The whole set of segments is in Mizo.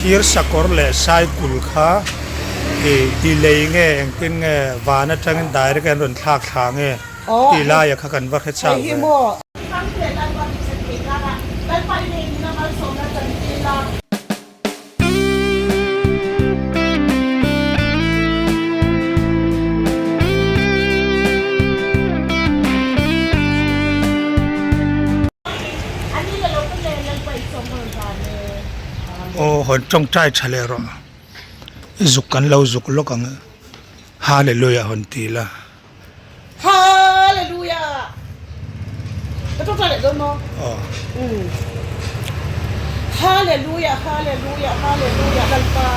Thir sakawr leh saikul kha i lei nge engtin nge van atangin direct an rawn thlak thla nge tih laia kha kan va hre chak ve. Aw hawn tawngtai tha leh rawh zuk kan lo zuk lawk ang Hallelujah hawn ti la. Hallelujah ka tawngtai leh dawn maw? Aw. Umm Hallelujah Hallelujah Hallelujah Lalpa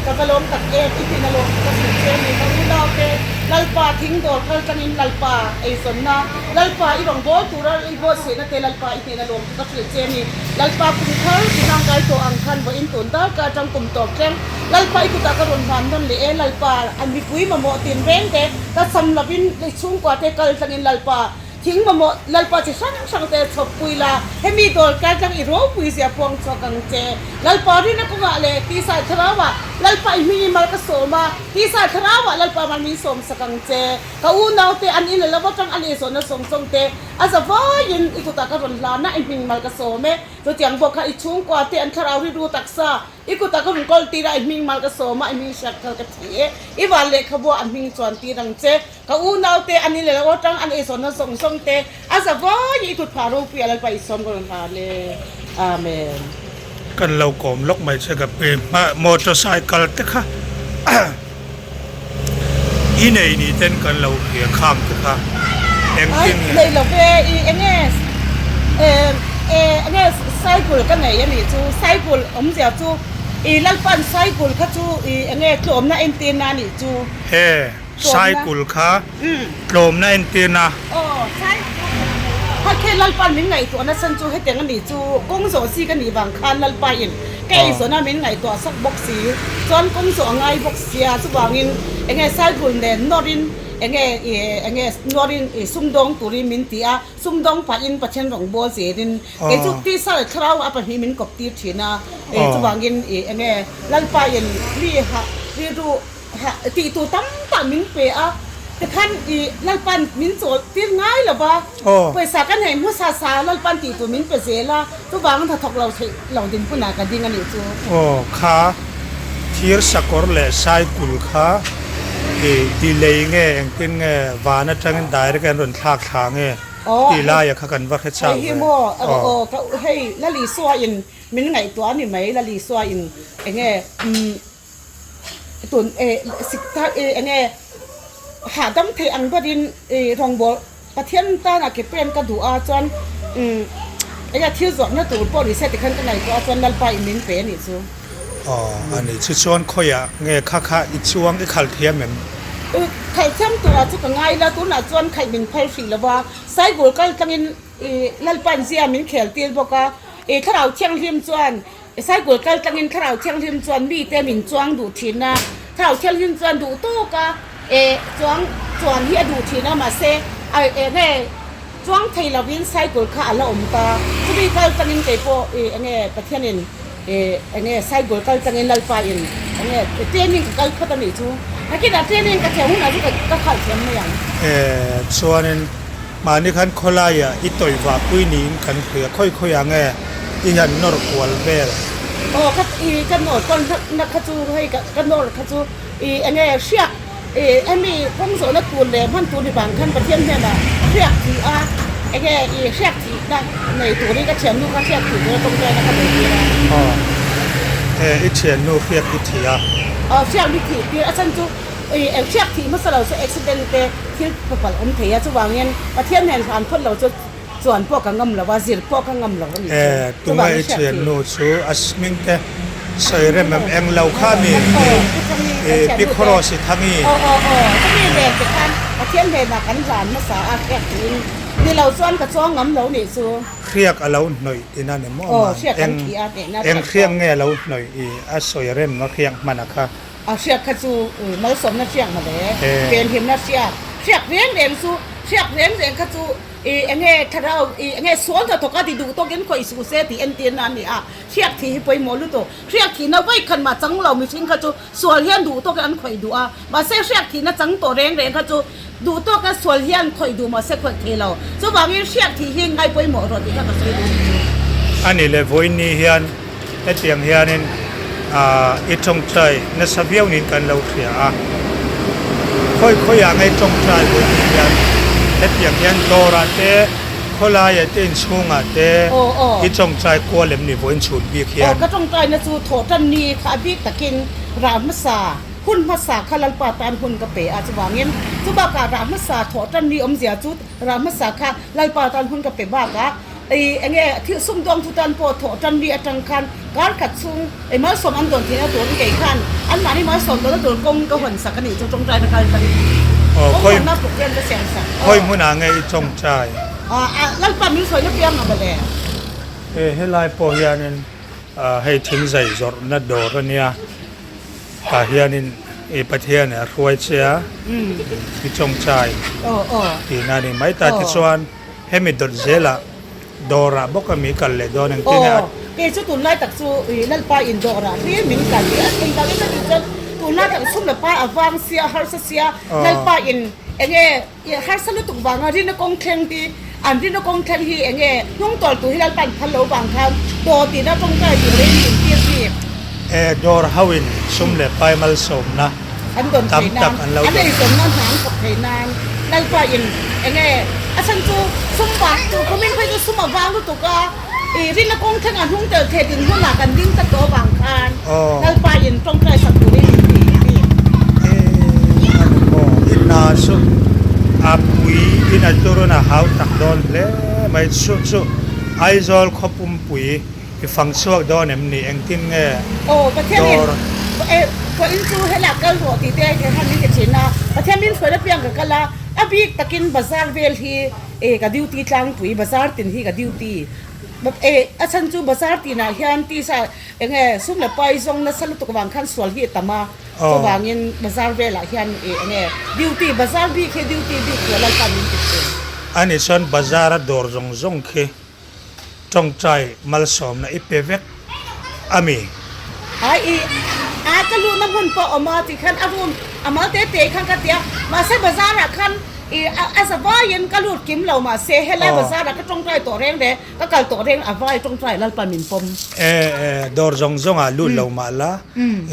ka va lawm tak em i hmin a lawm ka hrilh che ni ka unau te Lalpa thing dawr kal tangin Lalpa eizawnna Lalpa i rawn bawl tura i buatsaihna te Lalpa i hnena lawm chu ka hrilh che ni. Lalpa kum thar ti hlangkai tawh ang khan vawiin tun dar ka atang kum tawp thleng Lalpa i kutah ka rawn hlan nawn leh e Lalpa an mipui mamawh tin reng te ka sam lovin lei chhungkua te kal tlangin Lalpa thing mamawh Lalpa chi hrang hrang te chhawp pui la hemi dawl kal tlang i ropui zia puang chhuak ang che Lalpa rina kawngah leh tisa thlarauah Lalpa i hming i mal ka sawm a tisa thlarauah Lalpa mal min sawm sak ang che. Ka unaute an in lo atang a leh zawhna zawng zawng te a za vaiin i kutah ka rawn hlan a, i hming mal ka sawm e. Chutiang bawk kha i chhungkua te an thlarau rilru taksa i kutah ka rawn kawl tir a, i hming mal ka sawm a, i hming hriat thar ka thi e. I van lehkhabuah an hming chuan tir ang che. Ka unaute an in lo atang an ei zawhna zawng zawng te a za vaiin i kut phah ropui a Lalpa i sawm ka rawn hlan e. Amen. Kan lo kawm lawk mai che ka pi. Motorcycle te kha. I nei ni ten kan lo hria khang te kha engtin nge? Nei lo ve i enge enge cycle ka nei a nih chu cycle awmzia chu i Lalpan cycle kha chu i enge tlawmna entirna a nih chu. He cycle kha tlawmna entirna. Aw cycle kha Lalpan min ngaihtuah nasa chu hetiang a nih chu kawng zawh chi ka nih vang khan Lalpa in Ka eizawn a min ngaihtuah sak bawk si chuan kawng zawh a ngai bawk sia chuvangin enge cycle nen nawrin enge ih enge nawrin ih sumdawng turin min ti a, sumdawng pahin Pathian rawn bawl zelin kei chu tisa leh thlarau a pahnih min kawp tir thin a ih chuvangin ih enge Lalpa in mi hah rilru Hah tih tur tam tak min pe a, tikhan i Lalpan min chawl tir ngai lo va, pawisa kan hei hmasa sa Lalpan tih tur min pe zel a, chuvangin hnathawk lo theih lo dinhmunah ka ding a nih chu. Aw kha thir sakawr leh saikul kha i i lei nge engtin nge van atangin direct an rawn thlak thla nge tih laia kha kan va hre chak Hei hi ve. maw aw ka hei Lalisua in min ngaihtuah a ni mai Lalisua in enge umm Tun eh sikta eh enge hahdam theih ang berin eh rawngbâwl Pathian tana ke pen ka duh a chuan umm enge thil zawrhna tur pawh ni se tikhan ka ngaihtuah a chuan Lalpa in min pe a nih chu. Aw a nih chu chuan khawiah nge kha kha i chuang i khalh thiam em? I khalh thiam turah chu ka ngai la tunah chuan khalh min phal hrih lo va Saibul kal tlangin i Lalpa'n zia min khel tir bawk a i Thlarau Thianghlim chuan Cycle kal tlangin Thlarau Thianghlim chuan mite min chuang duh thin a, Thlarau Thianghlim chuan duh tawk a eh chuang chuan hi a duh thin a, mahse a eng nge chuang thei lovin cycle kha a la awm ta, chumi kal tlangin kei pawh ih eng nge Pathianin ih eng nge cycle kal tlangin Lalpa in eng nge training ka kal phawt a nih chu, nakinah training ka thiam hunah chu ka khalh thiam mai ang. Eh chuanin Mahni khan khawlaiah i tawih vahpui niin kan hria, khawi khawiah nge i han nawr kual vel? Aw ka i ka nawr kual na kha chu hei ka ka nawr kha chu i enge hriak i hemi kawng zawhna tur leh hman tur ni vang khan Pathian hnenah hriak thih a enge i hriak thihna nei turin ka thiannu kha hriak thih tura tawngtaina ka nei tir a. Aw e i thiannu hriak i thih a? Aw hriak i thih tir a chhan chu I eng hriak thih hmasa lo chu accident te thil papalh awm thei a, chuvangin Pathian hnen hlan phawt lo chu chuan pawh ka ngam lo a, zir pawh ka ngam lo a nih chu. E, tunge Chuvangin i hriak thih. thiannu chu a hming te sawi rem em eng lo kha mi i pi Khawrawsi Thangi. Aw aw aw, chumi nen te khan Pathian hnenah kan hlan hmasa a hriak thihin ni lo chuan ka chuang ngam lo nih chu. Hriak a lo hnawih tina ni maw Aw, man, hriak kan eng thih a hnehna eng hriak hriak chuan. nge a lo hnawih i a sawi rem a hriak hman a kha. A hriak kha chu malsawmna hriak ma le, venhimna hriak, hriak reng reng chu Hriak reng reng kha chu i enge thlarau i enge sual hnathawk a ti duh tawkin khawih suh se tih entirna a ni a. Hriak thih hi pawimawh lutuk. Hriak thihna vawi khat mah chang lo mihring kha chu sual hian duh tawkin an khawih duh a. Mahse hriak thihna chang tawh reng reng kha chu duh tawka sual hian khawih duh mahse khawih thei lo. Chuvangin hriak thih hi ngai pawimawh rawh tih kha ka sawi duh ni chu. A ni le, vawiin ni hian hetiang hianin i tawngtai nasa viau niin kan lo hria a. Khawi khawiah nge tawngtai vawiin ni hian hetiang hian dawrah te, khawlaiah te, inchhungah te i tawngtai kual em ni vawiin chhun bik hian? Aw, ka tawngtaina chu thawhtan ni kha a bik takin rah hmasa. Hun hmasa kha Lalpa tan hun ka pe a, chuvangin chu bakah rah hmasa thawh tan ni awmzia chu rah hmasa kha Lalpa tan hun ka pe bakah i enge thil sumdawng thu tan pawh thawh tan ni atang khan kar khat chhung i malsawm an dawn theihna turin kei khan anmahni malsawm dawnna tur kawng ka hawn sak a nih chu tawngtaina kal tan kawng hawnna program ka siam sak. Khawi hmunah nge i tawngtai? Lalpa min sawina piang ang mawle. Helai pawh hianin hei thing zai zawrhna dawr a nia. Tah hianin i Pathian a hruai che a, i tawngtai tihna a ni mai ta. Tichuan hemi dawt zelah dawrah bawk a mi kal leh dawn engtin nge a. Aw, kei chu tunlai tak chu i Lalpa in dawrah hlir min kal hi a thei tak in ka tih chuan tunlai tak chhum leh pai a vang sia, a harsa sia, Lalpa in enge i harsa lutuk vanga rinna kawng thleng hi an rinna kawng thleng hi enge hnung tawl tur hi Lalpa an phal lo vang khan dawr tihna tawngtai turin min tir bik. E dawr ho in sum leh pai malsawmna an dawn tam thei tak nan an lo an dawn. eizawnna hna an thawk thei nan Lalpa in enge a chhan chu sum vang chu kumin phei chu sum a vang lutuk a i rinna kawng thleng a hnung tel thei din hunah kan ding ta tawh vang khan Lalpa in tawngtai sak turin min ti bik. E a ni maw i hna chu a pui in a turun a hau tak dawn hle mai chu chu Aizawl khaw pumpui I fang chhuak dawn em ni? Engtin nge Aw, Pathianin dawr? E, pawhin chu helak kal rawh tih te he han min ti thin a, Pathian min hruaina piang ka kal a, a bik takin bazar vel hi e ka duty tlangpui, bazar tin hi ka duty. E, a chhan chu bazar tinah hian tisa enge sum leh pai zawng nasa lutuk vang khan sual hi a tam a, chuvangin bazar velah hian e enge duty, bazar bik hi duty bik tur Lalpa min ti thin. Ani chuan bazar a dawr zawng zawng khi Tawngtai malsawmna i pe vek a mi? Ai i a ka luhna hmun pawh awm a tih khan a room a mal te te khan ka ti a, mahse bazar ah khan i a za vaiin ka lut kim lo mahse helai bazar ah ka tawngtai tawh reng reng ka kal tawh reng a vai tawngtai Lalpa min pawm. E e dawr zawng zawng ah lut lo mah la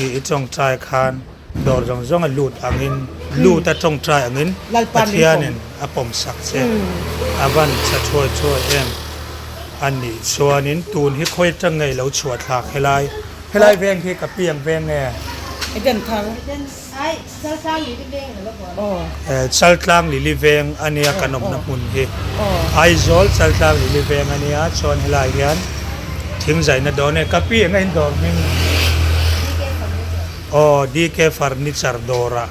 i i tawngtai khan Dawr zawng zawng a lut angin, lut a tawngtai angin Pathianin a pawmsak che a van tha thuai thuai em a nih chuanin tun hi khawi atang nge ilo chhuah thlak helai helai veng hi ka piang veng nge? Chaltlang Lili veng ania kan awmna hmun hi Aizawl Chaltlang Lili veng ania chuan helai hian thingzaina dawn e ka piang a indawr hming. Aw DK Furniture dawrah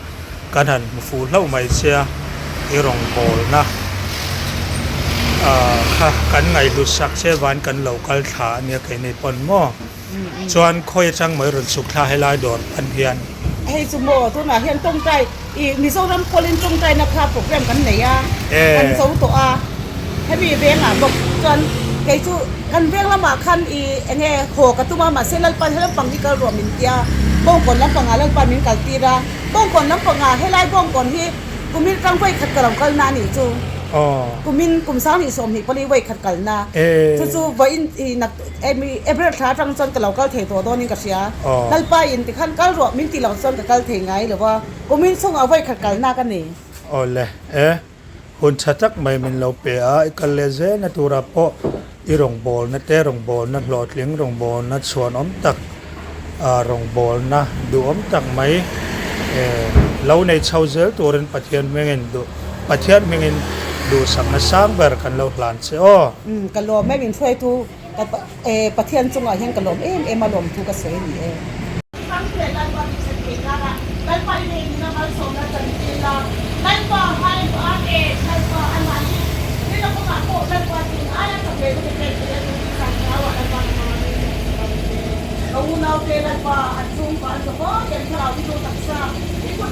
kan han hmu fuh hlauh mai che a, i rawngbawlna kha kan ngaihhlut sak che van kan lo kal thla a nia keini pawn maw? Chuan khawi atang mai rawn chhuk thla helai dawr pan hian. Hei chu maw tunah hian tawngtai i Mizoram pawlin tawngtaina kha program kan nei a, kan zo tawh a, hemi vengah bawk chuan kei chu kan veng lamah khan i enge haw ka tum a mahse Lalpan he lampang hi kal rawh min tia Bawngkawn lampangah Lalpan min kal tir a, Bawngkawn lampangah helai Bawngkawn hi kumin tang vawi khat ka lo kal na a nih chu kumin kum 2024 vawi khat kal na chu chu vawiin i nak Emi April thla atang chuan ka lo kal thei tawh dawnin ka hria. Lalpa in tikhan kal rawh min ti lo chuan ka kal thei ngai lo a, kumin chhungah vawi khat kalna ka nei. Awle e, hun tha tak mai min lo pe a, i kal leh zelna turah pawh i rawngbawlna te, rawngbawlna hlawhtling, rawngbawlna chhuanawm tak, rawngbawlna duhawm tak mai e lo nei chho zel turin Pathian hmingin duh Pathian hmingin duhsakna sang ber kan lo hlan che aw. Umm ka lawm em in hruaitu ka e Pathian chungah hian ka lawm em em a lawm thu ka sawi a ni e.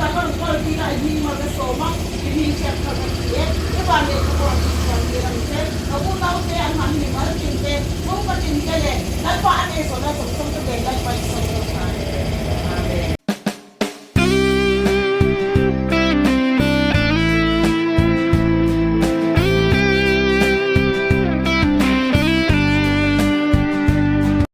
dang a rawn kal tir a, i hming mal ka sawm a, i hming hriat kha ka ti e. I van leh ka pawh an inchhuan tir ang che. Ka unaute an mahni mimal tin te, chhungkaw tin te leh Lalpa an eizawnna zawng zawng te nen Lalpa i sawi.